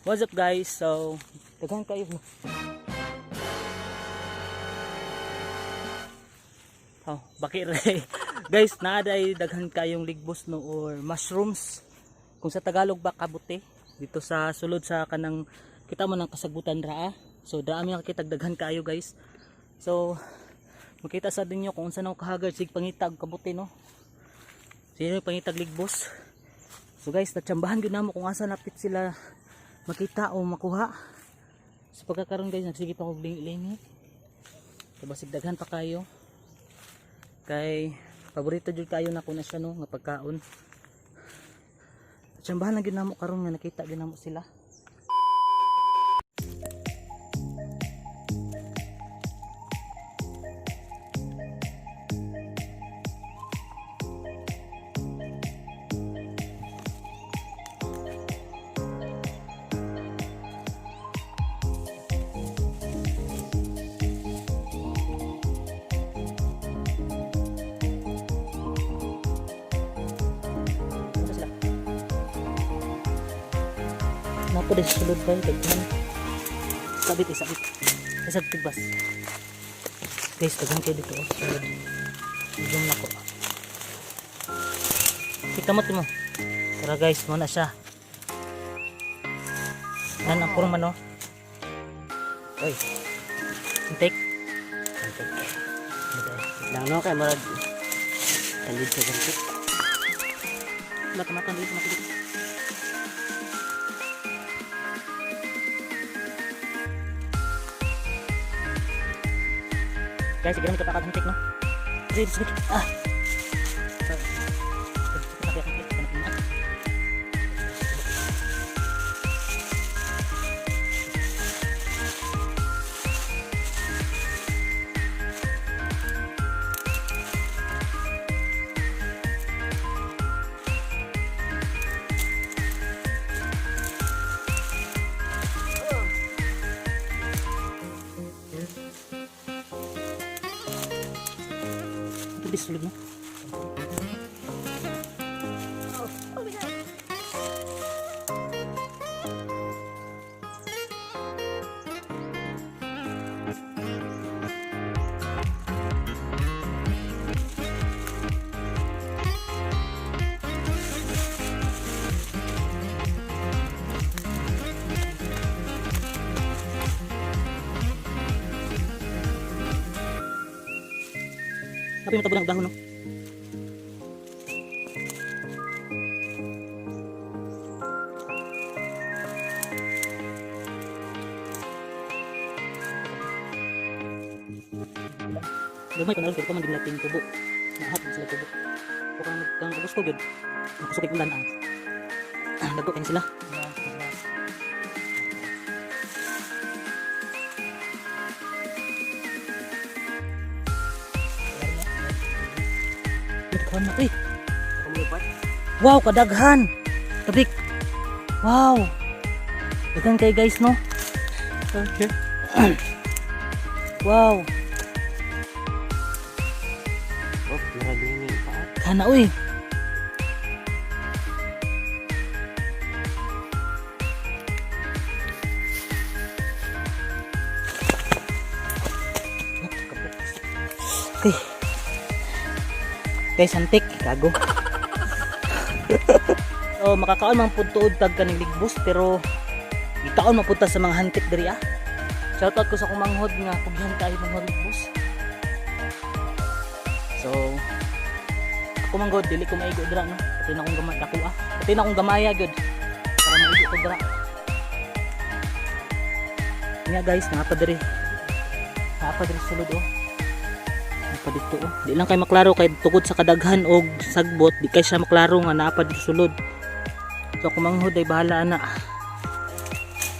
What's up, guys? So, daghan kayo, no? Oh, baki re. Guys, naa day daghan kayong ligbos, no, or mushrooms. Kung sa Tagalog ba, kabuti. Dito sa sulod sa kanang kita mo ng kasagbutan raa. So, dami nakakita, daghan kayo, guys. So, makita sa ninyo kung unsa na ako kahagad sig pangitag kabuti, no. Sino yung pangitag ligbos? So guys, natsambahan gyud namo kung asa napit sila makita o makuha. So pagkakaroon, guys, nagsige pa kog lingi. So basig daghan pa kayo. Kay paborito jud kayo nako na siya, no, nga pagkaon. Natsambahan lang gyud namo karon nga nakita gyud namo sila. Asa sila? Napo din sa sulod ba daghan. Sabit eh, sabit. Isag tigbas. Guys, daghan kayo dito, oh, sulod. Zoom nako. Kita mo timo. Tara guys, muna siya. Yan ang kurma, no. Oy, Intake. Antik. Lang, no, kay murag talid sa gantik. Wala kamatan dito, kamatan dito. Guys, sige lang kapag hantik, no. Sige, sige. Ah. Sorry. Ito di sulod, no. Oh my God. Napay mo ng dahon, no. Gamay pa na rin, pero man din tubo. Nahat sila tubo. O kang gusto gyud. Makusog ulan ang. Ah, dago kayo sila. Daghan na eh. Wow, kadaghan. Tabik. Wow. Daghan kay, guys, no. Okay. Wow. Oh, murag ni pa. Kana uy. Okay. Guys, antik. Gago. So, makakaon man pud tuod tag kaning ligbos, pero gikaon man pud ta sa mga hantik diri ah. Shoutout ko sa akong manghod nga pugyan kayo mga ligbos. So, ako man god, dili ko maigo dira, no. Pati na akong gamay dako ah. Pati na akong gamaya gyud para maigo ko dira. Nga guys, naa pa diri. Naa pa diri sulod oh. Naa pa dito oh. Di lang kay maklaro kay tungod sa kadaghan og sagbot, di kay siya maklaro nga naa pa dito sulod. So ako manghod ay bahala na.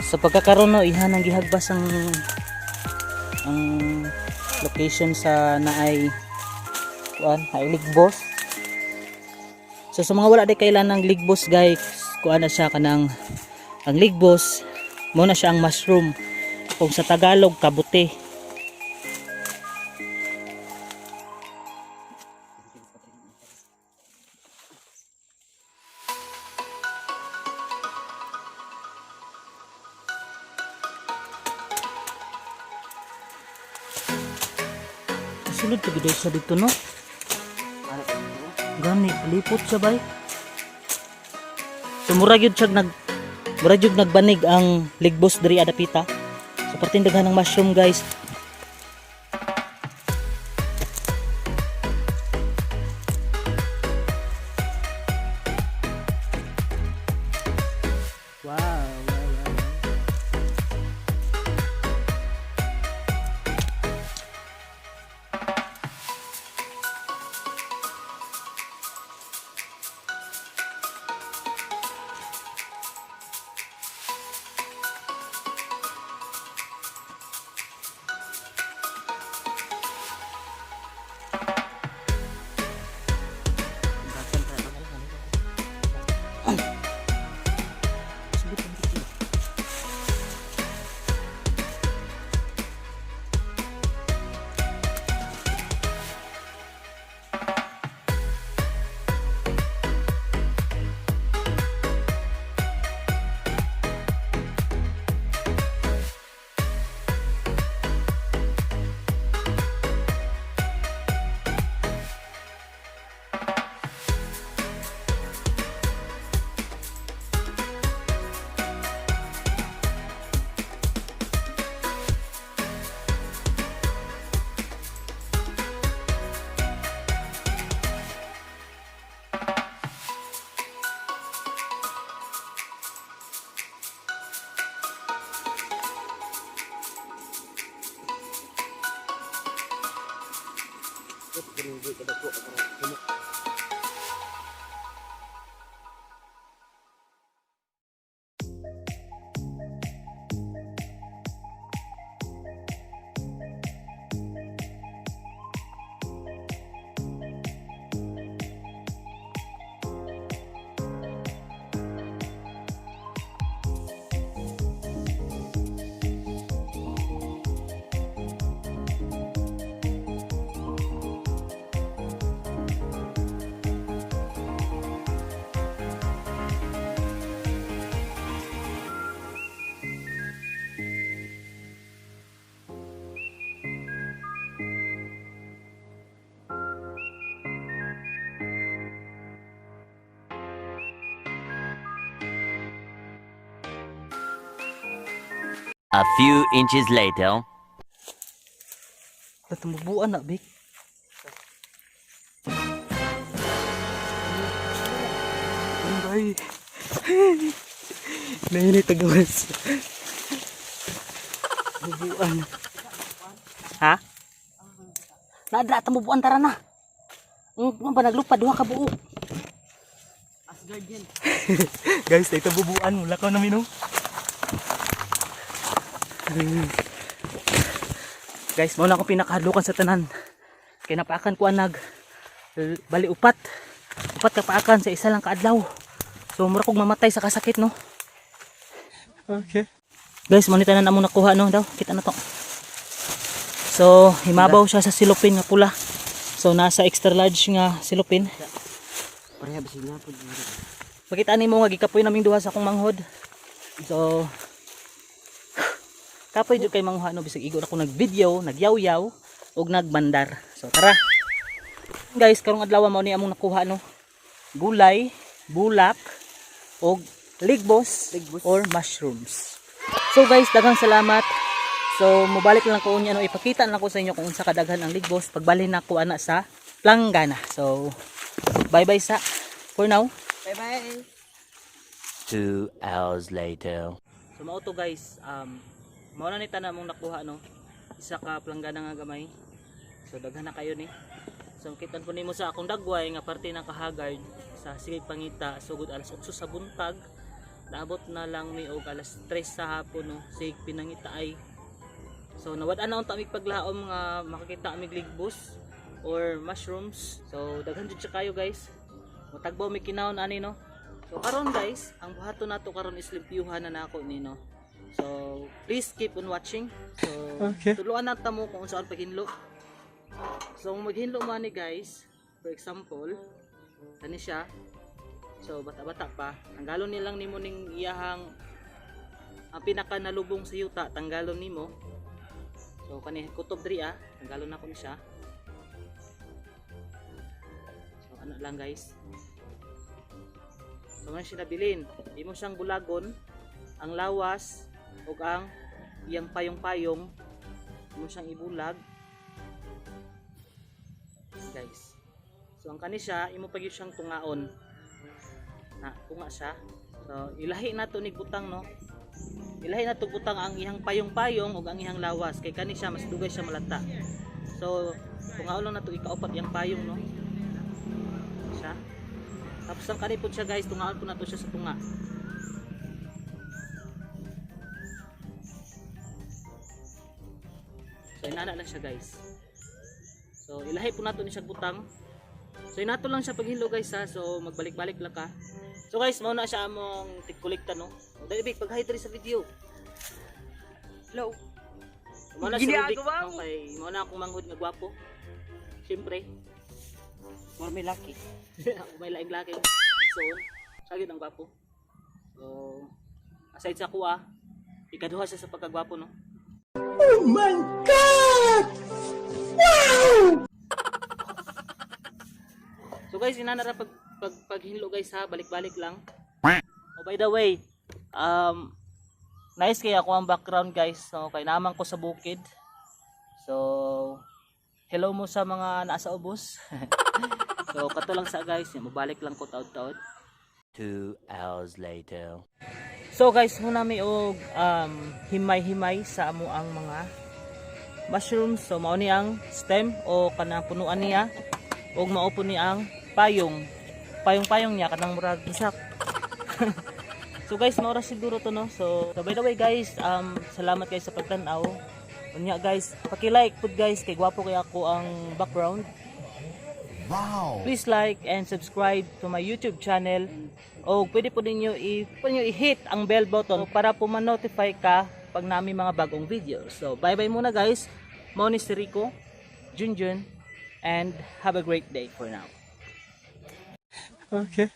Sa pagkakaroon, no, iha nang gihagbas ang location sa naay kuan, naay ligbos. So sa mga wala di kailan ng ligbos, guys, kuan na siya, kanang ang ligbos mo na siya ang mushroom. Kung sa Tagalog, kabuti. Sulod pa gid siya dito, no? Ano pa? Gani, lipot siya bay. So mura gyud nagbanig ang ligbos diri adapita. So perting daghan ng mushroom, guys. Wow. A few inches later. Tumubuan na, Bik. Ay. Nainit ang gawas. Bubuan. Ha? Nadra tumubuan, tara na. Ang ba naglupad duha ka buo. Asgard yan. Guys, ito bubuan mo lakaw namin, no. Guys, mao na akong pinakahadlukan sa tanan. Kay napaakan ko anag bali upat. Upat ka paakan sa isa lang kaadlaw. So mura kog mamatay sa kasakit, no. Okay. Guys, mo ni tanan among nakuha, no, daw. Kita na to. So, himabaw siya sa silupin nga pula. So nasa extra large nga silupin. Pareha ba sila po? Pakita nimo nga gikapoy naming duha sa akong manghod. So kapoy jud kay manguha, no, bisag igo na ko nag-video, nagyaw-yaw ug nagbandar. So tara. Guys, karong adlaw mao ni among nakuha, no. Gulay, bulak ug ligbos, Ligbos. or mushrooms. So guys, daghang salamat. So mobalik lang ko unya, no, ipakita na ko sa inyo kung unsa kadaghan ang ligbos pagbalhin nako ana sa Planggana. So bye bye sa for now. Bye-bye. 2 hours later. So mao to, guys, mao na ni tanan mong nakuha, no. Isa ka planggana nga gamay. So daghan na kayo ni. So kitan po nimo sa akong dagway nga parte ng kahagard sa sige pangita sugod alas 8 sa buntag. Naabot na lang mi og alas 3 sa hapon, no. Sige pinangita ay. So nawad-an na unta mig paglaom nga makakita mig ligbos or mushrooms. So daghan jud siya kayo, guys. Mutagbaw mi kinahon ani, no. So karon, guys, ang buhaton nato karon is limpyuhan na nako ni, no. So please keep on watching. So Okay. tuluan na ta mo kung saan paghinlo. So kung maghinlo man ni, guys, for example, kani siya. So bata-bata pa, tanggalon nilang nimo ning iyahang ang pinaka nalubong sa yuta, tanggalon nimo. So kani kutob diri ah, tanggalon nako ni siya. Ano lang, guys. So ngayon siya nabilin. Imo siyang bulagon ang lawas ug ang iyang payong-payong, imo siyang ibulag, guys. So ang kani siya, imo pa gyud siyang tungaon. Na tunga siya. So ilahi nato ni butang, no. Ilahi nato butang ang iyang payong-payong ug ang iyang lawas kay kani siya mas dugay siya malata. So tungaon lang nato ikaupat iyang payong, no. Siya. Tapos ang kani pud siya, guys, tungaon po nato siya sa tunga. So inana lang siya, guys. So ilahi po nato ni siya butang. So inato lang siya paghilo, guys, ha. So magbalik-balik lang ka. So guys, mao na siya among tigkolekta, no. O, dali big pag-hi diri sa video. Hello. Mao na si Rubik. Ginagawa mo. Okay, mao na akong manghud nga gwapo. Siyempre, More may lucky. ako may laing laki. So, siya gyud ang gwapo. So, aside sa kuha, ikaduha siya sa pagkagwapo, no. Oh my God! Wow! So guys, inanara pag paghinlo, guys, ha, balik-balik lang. Oh, by the way, nice kay ako ang background, guys, no, kay naman ko sa bukid. So, hello mo sa mga nasa ubos. So, kato lang sa guys, mabalik lang ko taod-taod. 2 hours later. So guys, muna mi og himay-himay sa amo ang mga mushrooms. So mao ni ang stem o kanang punuan niya ug mao po ni ang payong. Payong-payong niya kanang murag isak. So guys, mao ra siguro to, no. So by the way guys, salamat guys sa pagtan-aw. Unya guys, paki-like pud guys kay gwapo kay ako ang background. Please like and subscribe to my YouTube channel. O pwede po ninyo i-hit ang bell button para po ma-notify ka pag namin mga bagong video. So bye-bye muna, guys. Mao ni si Rico, Junjun, and have a great day for now. Okay.